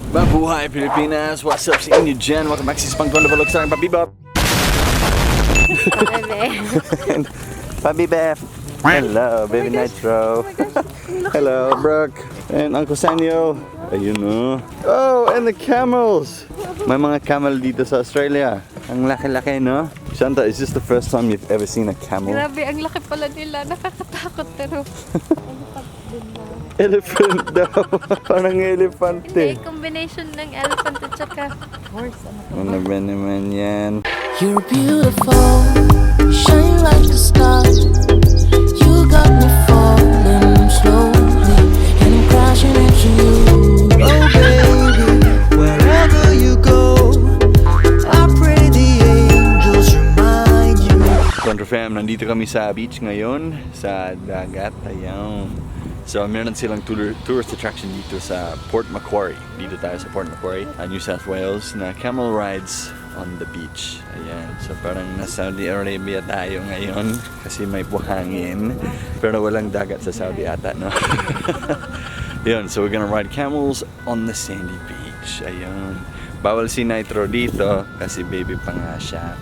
Mabuhay, Pilipinas! What's up sa inyo dyan? Welcome back sa Spang Wonderful Vlog starring Pabiba! Bebe. Pabi Beth! Hello, Baby Nitro! Hello, Brooke! And Uncle Sanyo! Ayun o. Oh, and the camels! May mga camel dito sa Australia. Ang laki-laki, no? Shanta, is this the first time you've ever seen a camel? Grabe, ang laki pala nila. Nakakatakot pero. Elephant daw. Parang elephant Hindi, eh. combination ng elephant at saka horse. Ano to? Ano ba naman yan? You're beautiful, you shine like a star. You got me falling slowly, and I'm crashing into you. Oh baby, wherever you go, I pray the angels remind you. Contra fam, nandito kami sa beach ngayon, sa dagat. Ayan. So, meron silang tourist attraction dito sa Port Macquarie. Dito tayo sa Port Macquarie, New South Wales, na camel rides on the beach. Ayan. So, parang nasa Saudi Arabia tayo ngayon kasi may buhangin. Pero walang dagat sa Saudi ata, no? Yun, so we're gonna ride camels on the sandy beach. Ayun. Bawal si Nitro dito kasi baby pa nga siya.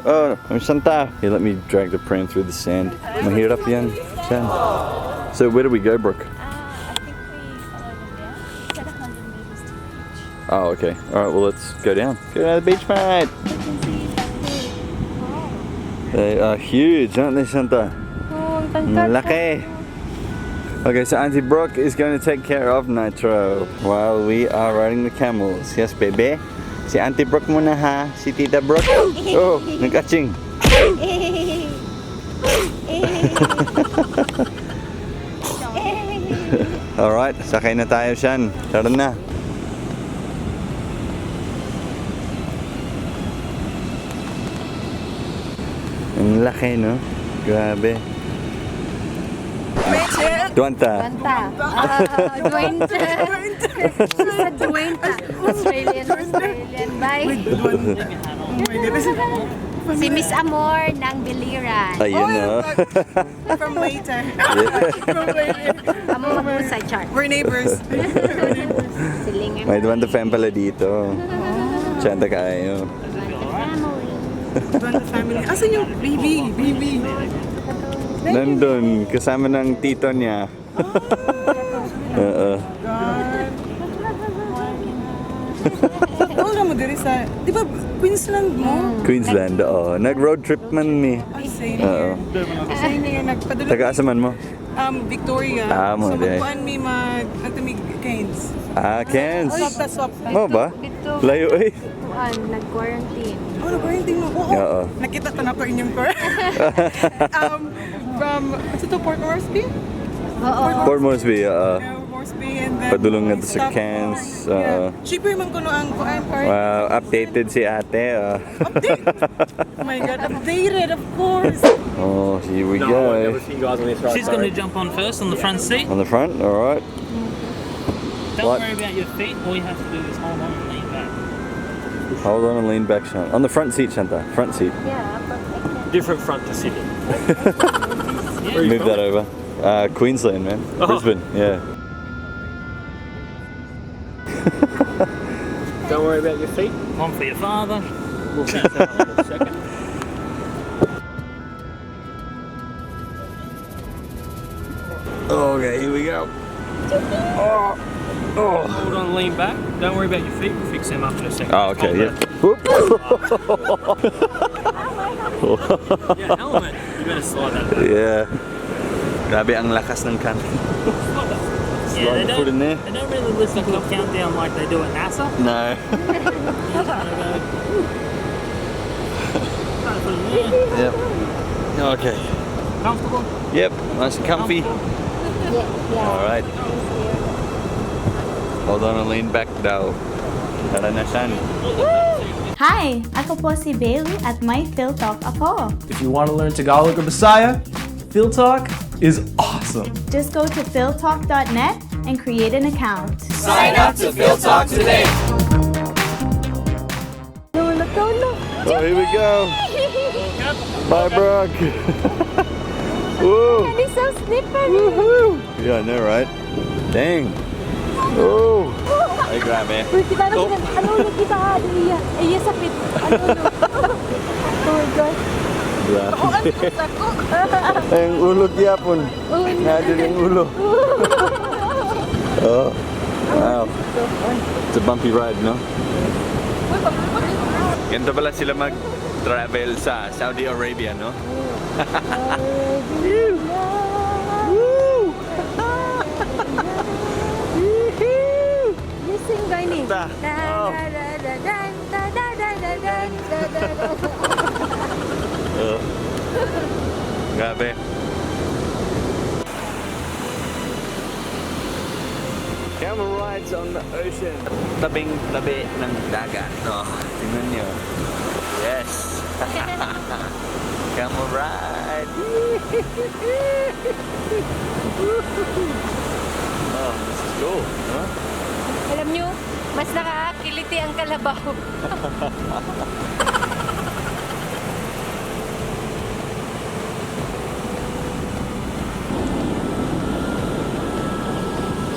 Oh, I'm Shanta. Here, let me drag the pram through the sand. Mahirap yan. Shan. So where do we go, Brooke? I think we follow them there. It's at 100 meters to the beach. Oh, okay. All right, well, let's go down. Go down to the beach, mate. You can see the They are huge, aren't they, Shanta? Oh, ang tangkad. Laki. Okay, so Auntie Brooke is going to take care of Nitro while we are riding the camels. Yes, baby. Si Auntie Brooke muna ha. Si Tita Brooke. Oh, nag-atching. Alright, sakay na tayo, Shan. Tara na. Ang laki, no? Grabe. Duanta. Dwanta. Ah, Dwanta. Sa Dwanta. Australian, Australian. Bye. Si Miss Amor ng Biliran. Ayun, no? From later. From later. Amo mag-usay chart. We're neighbors. Silingan. May Duanta fan pala dito. Chanta kayo. Family. Duwanta family. Asan yung baby? Baby. Nandun, kasama ng tito niya. Oo. God. Wala mo diri sa... Di ba Queensland mo? Queensland, oo. Nag-road trip man mi. Ay, same Oo. here. Same here. Nagpadala. Taga-asa man mo? Victoria. Ah, mo, so, di. magkuan mi mag... Antumig Cairns. Ah, Cairns. Swap ta swap. Mo ba? Dito. Layo eh. Kuan, nag-quarantine. Oh, nag-quarantine mo. Oo. Oo. Nakita to na ko inyong car. From... What's ito? Port Moresby? Oo. Port Moresby, oo. Yeah, Moresby and then... Padulong nga to sa stop. Cairns, Yeah. oo. Cheaper man kuno ang kuan car. Wow, updated si ate. Oh. Update! Oh my God, updated, of course! Oh, here we No, I go. won't ever see you guys on this ride. She's going to jump on first on the front seat. On the front, alright. Don't What? worry about your feet. All you have to do is hold on and lean back. Hold on and lean back, Shanta. On the front seat, Shanta. Front seat. Yeah, but I can't. Different front to Sydney. Move that over. Queensland, man. Oh. Brisbane, yeah. Don't worry about your feet. One for your father. We'll fix that up in a second. Okay, here we go. Hold on, lean back. Don't worry about your feet. We'll fix them up in a second. Oh, okay, Hold yeah. Whoop. Yeah, helmet. You better slide that back. Yeah. Grabe ang lakas ng camel. Yeah, Slide they the foot in don't, there. they don't really listen to the countdown like they do at NASA. No. You just gotta go. Try to put it in there. Yep. Okay. Comfortable? Yep, nice and comfy. Yeah. All right. Hold on and lean back daw. Tara na, Shan. Hi! Ako po si Bailey at may PhilTalk ako. If you want to learn Tagalog or Bisaya, PhilTalk is awesome. Just go to philtalk.net and create an account. Oh, here we go. Bye, Brooke. Whoa. It's so slippery. Woohoo. Yeah, I know, right? Dang. Oh. Ay, grabe. Uy, kita na Oh. ano yung kita ka, iya. Iya, sakit. Ano no? Oh my God. Grabe. Ay, ang ulo gyapon. Naa ang ulo. Oh. Wow. It's a bumpy ride, no? Ganito pala sila mag-travel sa Saudi Arabia, no? Woo! You sing, Barney. Ta. Da, Oh. da, da, da, da, da, da, da, da, da, da, da. Grabe. Camel rides on the ocean. Tabing tabi ng dagat. Oh, tingnan niyo. Yes. Camel ride. Oh, this is cool, huh? Alam nyo, mas nakakiliti ang kalabaw.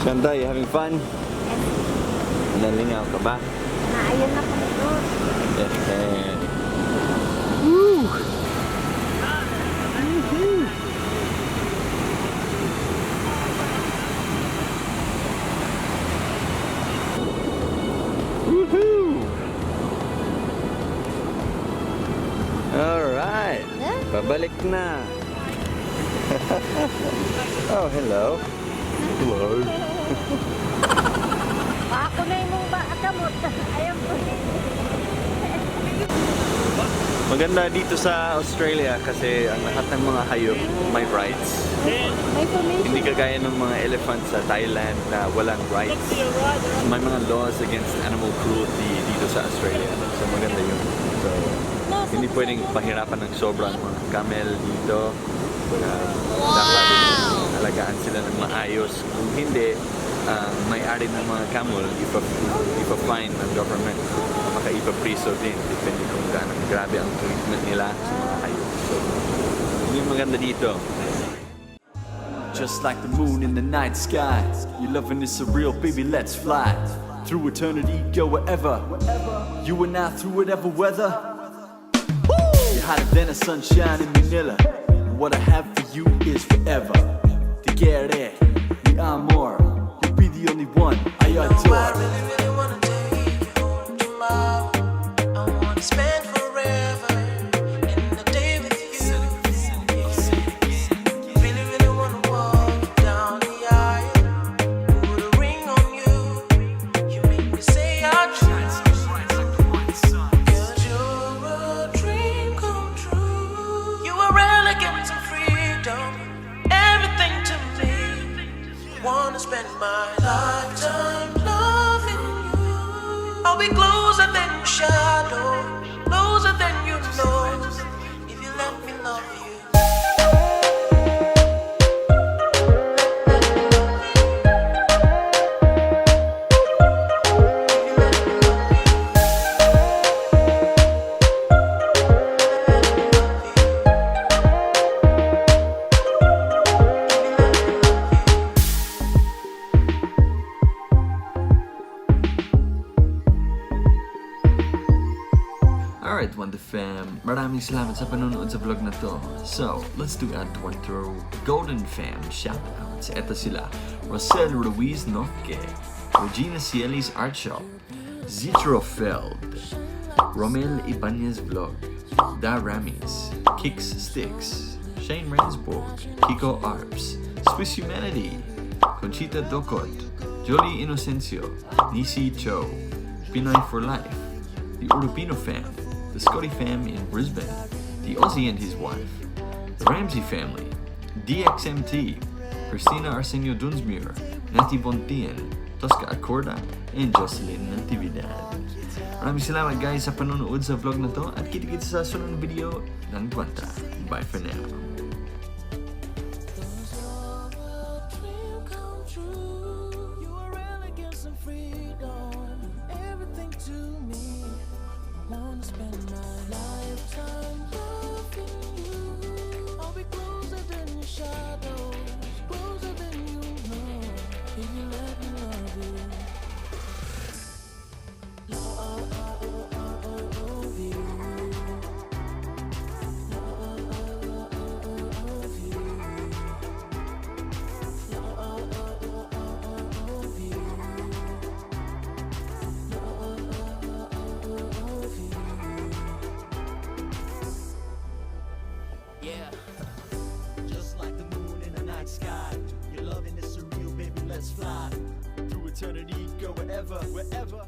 Shanta, you having fun? Nalingaw ka ba? Naayon na kami doon. Eh. Woohoo! Alright. Pabalik na. Oh, hello. Hello. Ako na yung ba kamot. Ayaw ko. Maganda dito sa Australia kasi ang lahat ng mga hayop may rights. May information. Hindi kagaya ng mga elephant sa Thailand na walang rights. May mga laws against animal cruelty dito sa Australia. So maganda yun. So, hindi pwedeng pahirapan ng sobrang mga camel dito. Dapat alagaan sila ng maayos. Kung hindi, ang may-ari ng mga camel, ipa-fine ng government. Baka ipa-priso din, depende kung gaano grabe ang treatment nila sa mga hayop. So, yun yung maganda dito. Just like the moon in the night sky. Your loving is surreal, baby, let's fly. Through eternity, go wherever. You and I through whatever weather. You're hotter than the sunshine in Manila. And what I have for you is forever. Te quiere, mi amor. You'll be the only one I I adore. really, really wanna take you home tomorrow. I wanna spend forever in the day with you. Really, really wanna walk you down the aisle. Put a ring on you. You make me say I choose. 'Cause you're a dream come true. You are elegance and freedom. Everything to me. Wanna spend my lifetime loving you. I'll be closer than your shadow, closer than you know. If you let me love you. Let me love you. If you let me love you. Let me love you. If you let me love you. Alright, Wonder Fam. Maraming salamat sa panonood sa vlog na to. So, let's do our Dwantro Golden Fam shoutouts. Ito sila: Rosel Ruiz Noque, Regina Cielis Art Shop, Zitrofeld, Romel Ibanez Vlog, Da Ramis, Kicks Sticks, Shane Ransborg, Kiko Arps, Swiss Humanity, Conchita Dokot, Jolie Inocencio, Nisi Cho, Pinoy for Life, the Urupino fam, the Scotty fam in Brisbane, the Aussie and his wife, the Ramsey family, DXMT, Christina Arsenio Dunsmuir, Nati Bontien, Tosca Acorda, and Jocelyn Natividad. Maraming salamat, guys, sa panonood sa vlog na to at kita-kita sa sunod na video ng Dwanta. Bye for now. Dream come true. You are elegance and freedom. Everything to me. I wanna spend my lifetime loving you. I'll be closer than your shadows, closer than you know. If you let me love you. Let's fly through eternity, go wherever, wherever.